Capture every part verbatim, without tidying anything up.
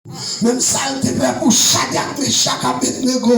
Menm sa l te fè pou Chadrak, Mechak, Abednego,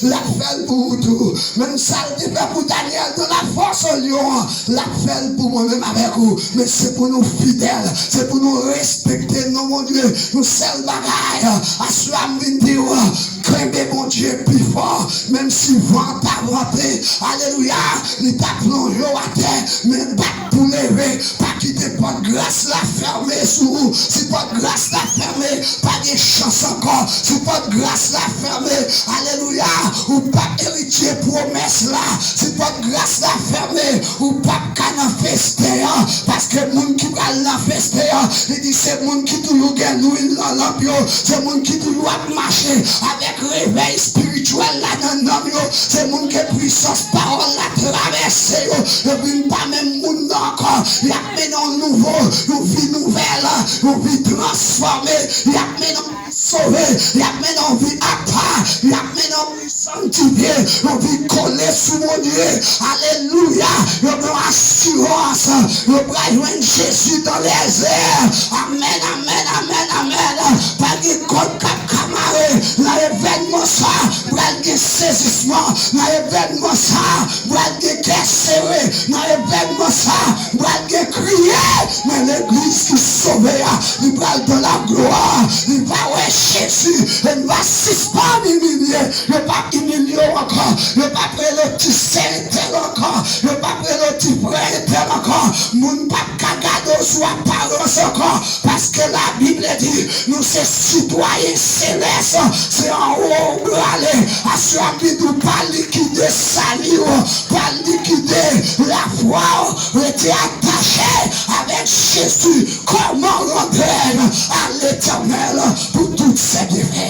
l ap fè l pou ou tou. Menm sa l te fè pou Danyèl nan lafòs lyon an, l ap fè l pou mwen menm avèk ou. Men se pou nou fidèl, se pou nou respekte non Bondye. Yon sèl bagay, aswè a m vin di w, kenbe Bondye pi fò. Menm si van ta vante, alelouya, li ta plonje w atè, men bat pou leve. Pa kite pòt gras la fèmen sou ou. Si pòt gras la fèmen, pa gen chans ankò. Si pòt gras la fèmen, alelouya, ou p ap eritye pwomès la. Si pòt gras la fèmen, ou p ap ka nan festen an. Paske moun ki pral nan festen an, li di se moun ki toujou gen lwil nan lanp yo, se moun ki toujou ap mache avèk revèy espirityèl la nan nanm yo, se moun ke pwisans pawòl la travèse yo, yo vin pa menm moun nan ankò. Y ap mennen yon nouvo, yon vi nouvèl, yon vi transfòme. Y ap mennen yon vi sove, y ap mennen yon vi apa, y ap mennen yon vi sanktifye, yon vi kole sou Bondye. Alelouya! Yo gen yon asirans, yo pral jwenn Jezi dans les airs. Amèn, amèn, amèn, amèn. Pa gen kòd k ap ka mare nan evènman sa. Pral gen sezisman nan evènman sa. Pral gen kè sere nan evènman sa. Pral gen kriye. Men legliz ki sove a, li pral dans la gloire. Li va wè Jezi. E li va sispann imilye. Yo p ap imilye w ankò. Yo p ap rele w ti sè entèl ankò. Yo p ap rele w ti frè entèl ankò. Moun p ap ka gade w sou aparans ankò. Paske Labib di, nou se sitwayen selès, se anwo ou prale. Aswè a m vin di w, pa likide sali w, pa likide lafwa w. Rete atache avèk Jezi kòm modèl a Letènèl pou tout se byenfè.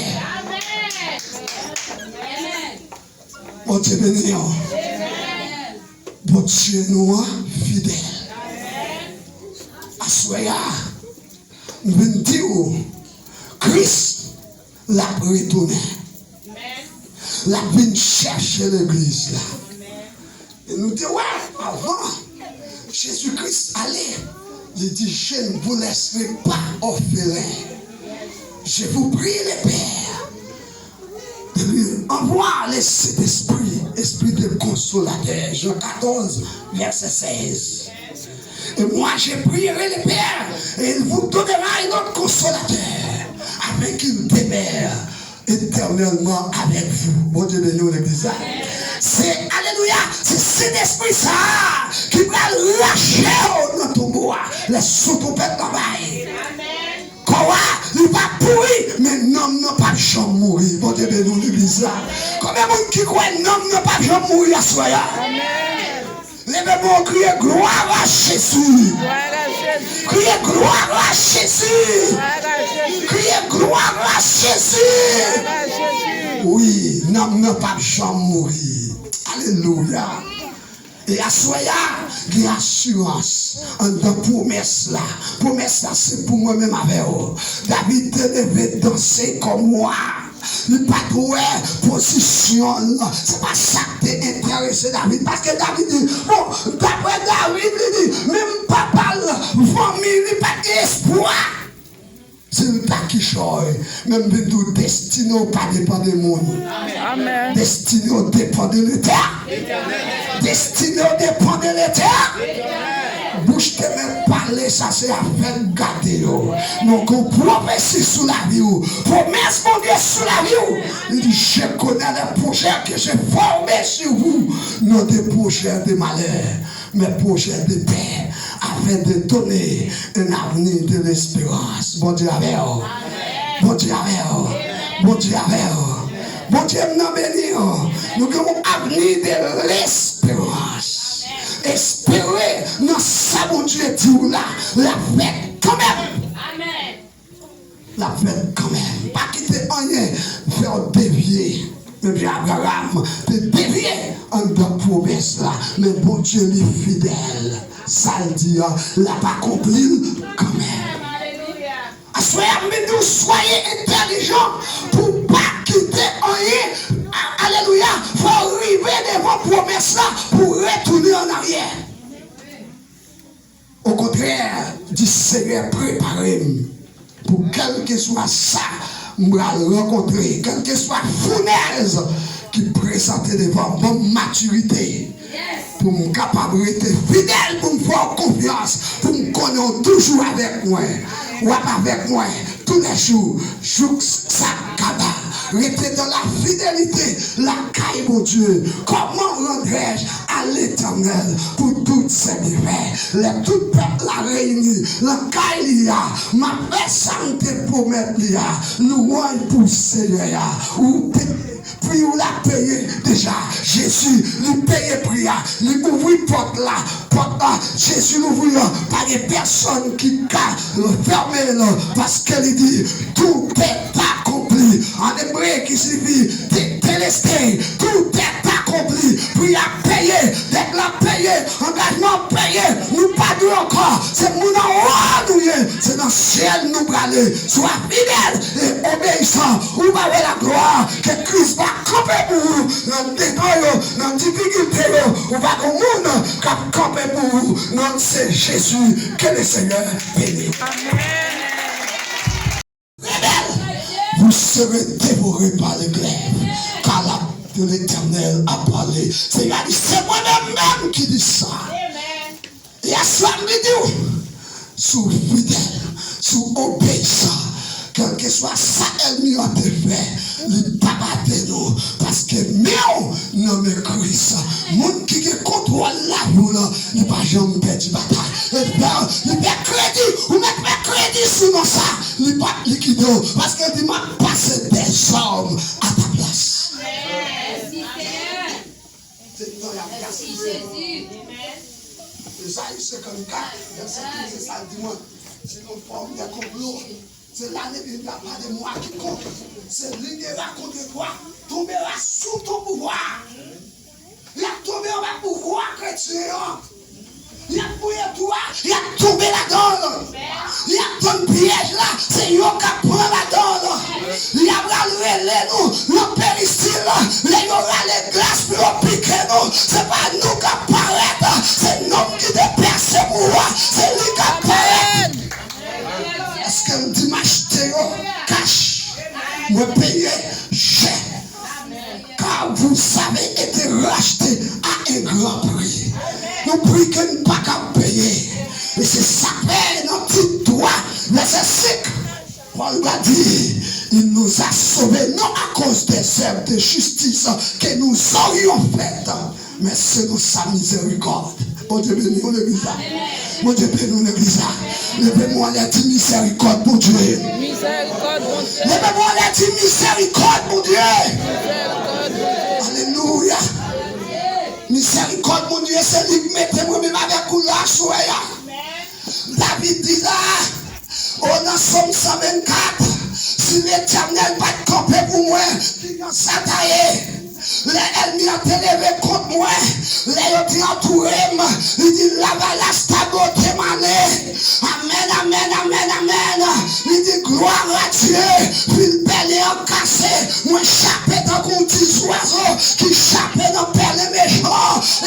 Bondye beni w. Bondye nou an fidèl. Aswè a, m vin di w, Kris, l ap retounen. L ap vin chèche legliz la. E nou te wè avan Jezi Kris ale, li di, je ne vous laisserai pas orphelins. Je vous prie le Père de lui envoyer le Saint-Esprit, Esprit de Consolateur, Jean quatorze, verset seize. Et moi, je prierai le Père, et il vous donnera un autre consolateur, afin qu'il demeure éternellement avec vous. Bondye beni w, legliz la. Se, alelouya, se Sentespri sa a ki pral rache w nan tonbo a. Lè son twonpèt la bay. Kò a, li pa pouri, men nanm nan p ap janm mouri. Bondye beni w, legliz la. Konbyen moun ki kwè nanm nan p ap janm mouri aswè a? Leve men w, kriye, gloire à Jésus. Kriye, gloire à Jésus. Kriye, gloire à Jésus. Wi, nanm nan p ap janm mouri. Alelouya. E aswè a, gen asirans anndan pwomès la. Pwomès la se pou mwen menm avè w. David te leve danse kòm wa. Li pa t wè pozisyon l. Se pa sa k te enterese David. Paske David di, bon, daprè David, li di, menm papa l, fanmi li pa t gen espwa. Si l ta kichòy, men m vin di w, destine w pa depann de moun. Amèn. Destine w depann de Letènèl. Destine w depann de Letènèl. Bouch te mèt pale, sa se afè gate yo. Men gen pwofesi sou lavi w. Pwomès Bondye sou lavi w. Li di, je connais les projets que j'ai formés sur vous, non des projets de malheur, mais projets de paix, afin de donner un avenir de l'espérance. Bondye avè w. Bondye avè w. Bondye avè w. Bondye m nan beni w. Nou gen yon avni de lesperans. Espere nan sa Bondye di w la, l ap fèt kanmenm. L ap fèt kanmenm. Pa kite anyen fè w devye. Menm jan Abraram te devye anndan pwomès la. Men Bondye li fidèl. Sa l di a, l ap akonpli l kanmenm. Aswè a, m vin di w, soyez intelligent pou w pa kite anyen, a- alelouya, fè w rive devan pwomès la pou w retounen an aryè. Okontrè, di, Senyè, prepare m pou kèlkeswa sa M pral rankontre kèlkeswa founèz ki prezante devan m. Ban m matirite pou m kapab rete fidèl, pou m fè w konfyans, pou m konnen w toujou avèk mwen. W ap avèk mwen toulèjou, jouk sa kaba. Rete nan lafidelite lakay Bondye. Kòman randrè-j a Letènèl pou tout se byenfè? Lè tout pèp la reyini nan kay li a, m ap fè sa m te pwomèt li a. Lwanj pou Senyè a. Ou peye, pri w la peye deja. Jezi, li peye pri a. Li ouvri pòt la. Pòt la, Jezi louvri an. Pa gen pèsonn ki ka fèmen l, paske li di, tout est accompli. An ebre, ki siyifi tetelestai, tout est accompli. Pri a peye, dèt la peye, angajman peye. Nou pa dwe ankò. Se moun anwo nou ye. Se nan syèl nou prale. Si w ap fidèl e obeyisan, ou va wè laglwa ke Kris va kanpe pou ou nan devan yo, nan difikilte yo. Ou va gen moun k ap kanpe pou ou. Non, se Jezi. Que le Seigneur bénisse. Rebelle, vous serez dévorés par les glaives, car la de l'Éternel a parlé. Seyè a di, se mwen menm menm ki di sa. Yès la, m vin di w, si w fidèl, si w obeyisan, kèlkeswa sa ènmi an te fè, li p ap atè nou, paske men w nan men Kris. Moun ki gen kontwòl lavi w lan, li pa janm pèdi batay. Li fè, li fè kredi, ou mèt fè kredi sou non sa, li p ap likide w, paske li di, m ap pase dèzòm a ta plas. Se tan y ap gaspiye. Ezayi senkannkat, vèsè kenz, se sa l di mwen. Se yon fòm de konplo. Se la Bib la pale de mwa kikonk. Se li de la contre toi tombera sous ton pouvoir. Y ap tonbe anba pouvwa kretyen an. Y ap fouye twou a, y ap tonbe ladan l. Y ap tann pyèj la, se yo k ap pran ladan l. Y ap al rele nou nan peristil, lè yo rale glas pou yo pike nou, se pa nou k ap parèt, se nonm ki te pèse pou ou a, se li k ap parèt. Èske m di m achte yo kach? Mwen peye chè. Car vous avez été rachetés à un grand prix. Yon pri ke n pa ka peye. E se sa k fè nan Tit twa, vèsè senk, Pòl va di, il nous a sauvés non à cause des œuvres de justice que nous aurions faites, mais selon sa miséricorde. Bondye beni w legliz la. Bondye beni w legliz la. Leve men w anlè, di mizèrikòd Bondye. Mizèrikòd Bondye. Leve men w anlè, di mizèrikòd Bondye. Mizèrikòd Bondye. Alelouya. Mizèrikòd Bondye, se li k mete mwen menm avèk ou la aswè a. David di la, o nan Sòm san vennkat, si Letènèl pa t kanpe pou mwen, ki jan sa ta ye? Lè ènmi an te leve kont mwen, lè yo te antoure m, li di, lavalas ta bote m ale. Amèn, amèn, amèn, amèn. Li di, gloire à Dieu. Pil pèlen an kase. Mwen chape tankou yon ti zwazo ki chape nan pèlen mechan.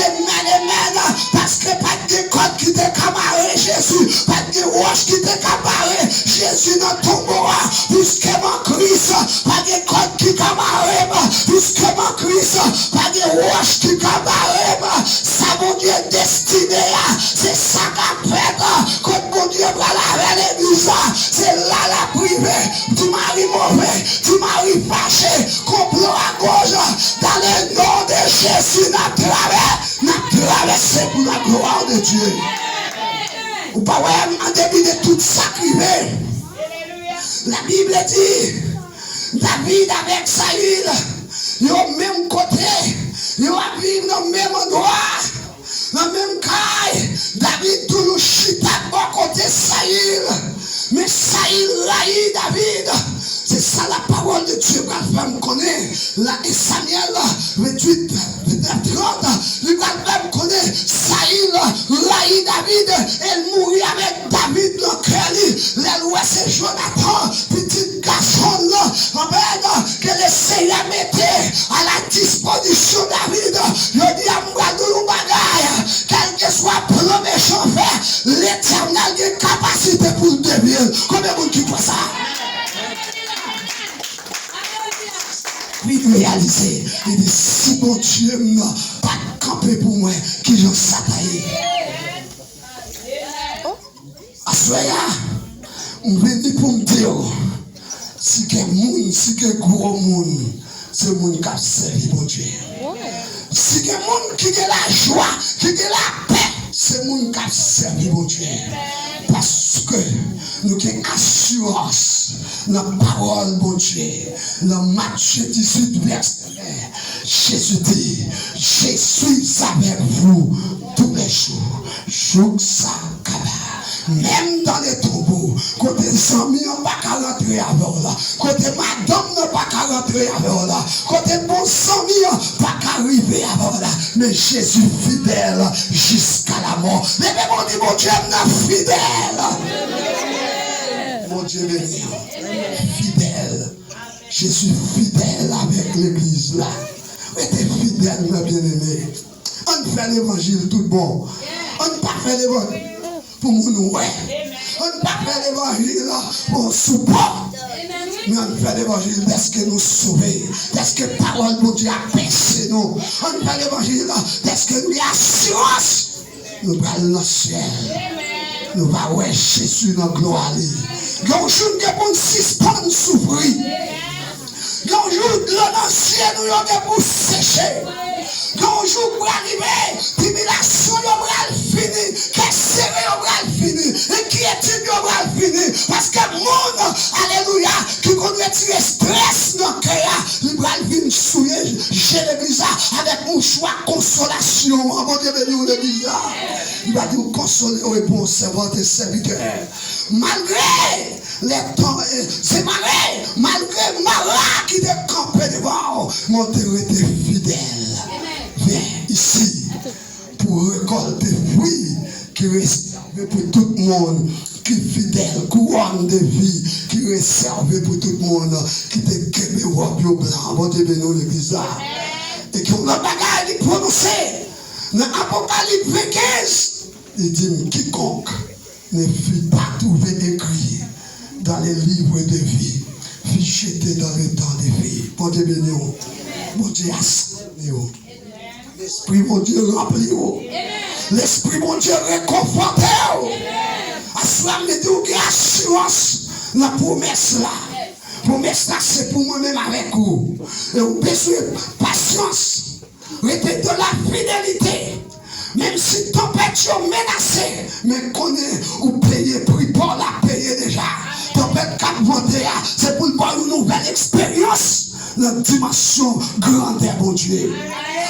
Amèn, amèn. Paske pa t gen kòd ki te ka mare Jezi. Pa t gen wòch ki te ka mare Jezi nan tonbo a. Piske m an Kris, pa gen kòd ki ka mare m. Piske m an Kris, pa gen wòch ki ka mare m. Sa Bondye destine a, se sa k ap fèt. Kot Bondye pral avè legliz la, se la l ap rive. Ti mari move, ti mari fache, konplo agoch. Dans le nom de Jésus, n ap travè-, n ap travèse pour la gloire de Dieu. Ou pa wè, an depi de tout sa k rive, la Bible dit, David avèk Sayil, yo menm kote, yo ap viv nan menm andwa, nan menm kay. David toujou chita bò kote Sayil, men Sayil rayi David. Se sa la parole de Dieu pral fè m konnen. La, en Samyèl venntuit, vennèf, trant, li pral fè m konnen Sayil rayi David e l mouri avèk David nan kè li. Lè l wè se Jonatan, pitit gason l lan, amèn, ke Leseyè mete a la dispozisyon David, yo di a m pral di w yon bagay, kèlkeswa plan mechan fè, Letènèl gen kapasite pou l devye l. Konbyen moun ki kwè sa? Li reyalize, li di, "Si Bondye m nan pa t kanpe pou mwen, kijan sa ta ye?" Aswè a, m vini pou m di w, si gen moun, si gen gwo moun, se moun k ap sèvi Bondye. Si gen moun ki gen lajwa, ki gen lapè, se moun k ap sèvi Bondye. Paske nou gen asirans nan pawòl Bondye, nan Matye dizuit, vèsè ven, Jezi di, "Je suis avec vous tous les jours, jouk sa kaba." Menm dans les tombeaux, kote zanmi an pa ka rantre avè w la, kote madanm nan pa ka rantre avè w la, kote bon zanmi an pa ka rive avè w la, men Jezi fidèl jiska lamò. Leve men w, di, "Bondye m nan fidèl." Bondye beni w. Fidèl. Jezi fidèl avèk legliz la. Rete fidèl, mè byeneme. Ann fè levanjil tout bon. Ann pa fè levanjil pou moun wè. Ann pa fè levanjil pou sou po. Men ann fè levanjil dèske nou sove, dèske pawòl Bondye a pèse nou. Ann fè levanjil dèske nou gen asirans. Nou pral nan syèl. Nou va wè Jezi nan glwa li. Gen yon jou n gen pou n sispann soufri. Gen yon jou dlo nan zye nou yo gen pou seche. Gen yon jou k pral rive, tribilasyon yo pral fini, kè sere yo pral fini, enkyetid yo pral fini. Paske moun, alelouya, ki konn retire estrès nan kè a, li pral vin souye je legliz la avèk mouchwa konsolasyon an. Bondye beni w, legliz la. Li va di w, "Konsole yo e bon sèvant e sèvitè." Malgre lè tan, e, se mare, malgre mara ki te kanpe devan w, men w te rete fidèl. Vin isi pou rekòlte fwi ki resève pou tout moun, ki fidèl, kouwòn de vi ki resève pou tout moun ki te kenbe wòb yo blan. Bondye beni w, legliz la. E gen yon lòt bagay li pwononse nan Apokalips ven kenz, li di, "Quiconque ne fut pas trouvé écrit dans le livre de vie fut jeté dans l'étang de feu." Bondye beni w. Bondye asène w. Lespri Bondye ranpli w. Lespri Bondye rekonfòte w. Aswè a, m di w gen asirans nan pwomès la. Pwomès la se pou mwen menm avèk ou. E ou bezwen pasyans. Rete dans la fidélité. Menm si tanpèt yo menase, men konnen ou peye pri pa w la peye deja. Tanpèt k ap vante a, se pou l ba w yon nouvèl eksperyans nan dimansyon grandè Bondye.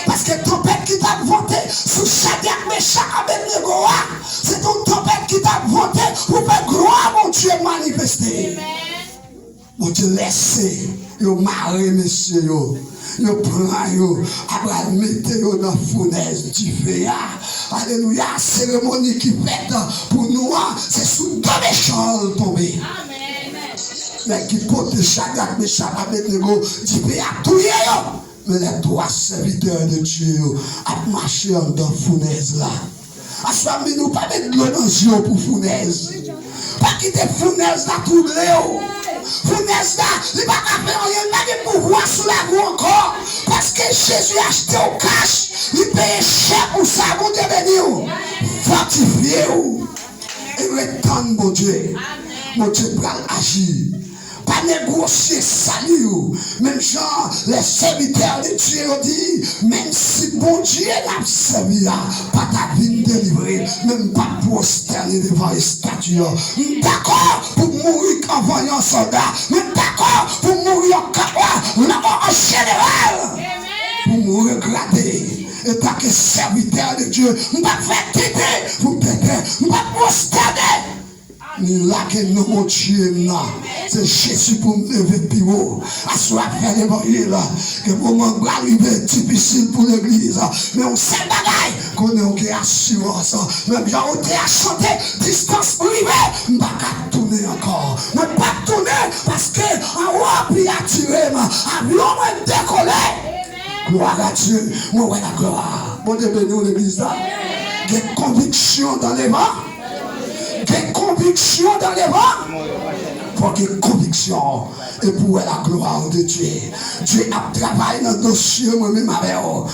Paske tanpèt ki t ap vante sou Chadrak, Mechak, Abednego a, se t yon tanpèt ki t ap vante pou fè glwa Bondye manifeste. Bondye lèse yo mare mesye yo. Yo pran yo, apre al mete yo nan founèz dife a. Alelouya, seremoni ki fèt pou nou an, se sou do mechan l tonbe. Nèg ki pote Chadrak, Mechak, Abednego, dife a touye yo. Men lè twa sèvitè de Dye yo ap mache anndan founèz la. Aswè a, men nou pa met dlo nan zye w pou founèz. Pa kite founèz la twouble w. Founèz la, li pa ka fè anyen, li pa gen pouvwa sou lavi w ankò. Paske Jezi achte w kach, li peye chè pou sa. Bondye beni w. Fòtifye w. E ret tann Bondye. Bondye pral aji. Pa negosye sali w. Menm jan lè sèvitè de Dye yo di, menm si Bondye n ap sèvi a pa ta vin delivre, men m p ap pwostène devan estati an. M dakò pou m mouri an vanyan sòlda, men m dakò pou m mouri an kapwa, lanmò an jeneral. Pou m regrade, antanke sèvitè de Dye, m p ap fè tete pou tete, m p ap pwostène. Ni lage non Bondye m nan. Se Jezi pou m leve pi wo. Aswè a fè levanjil. Gen moman k pral rive difisil pou legliz. Men yon sèl bagay, konnen w gen asirans. Menm jan w te a chante, distans rive, m pa ka tounen ankò. Mwen p ap tounen paske anwo pi atire m. Avyon mwen dekole. Glwa a Dye, mwen wè laglwa. Bondye beni w legliz la. Gen konviksyon dan levan. Gen konviksyon dan levan. Pou gen konviksyon e pou wè la gloire de Dieu. Dye ap travay nan dosye mwen menm avè w.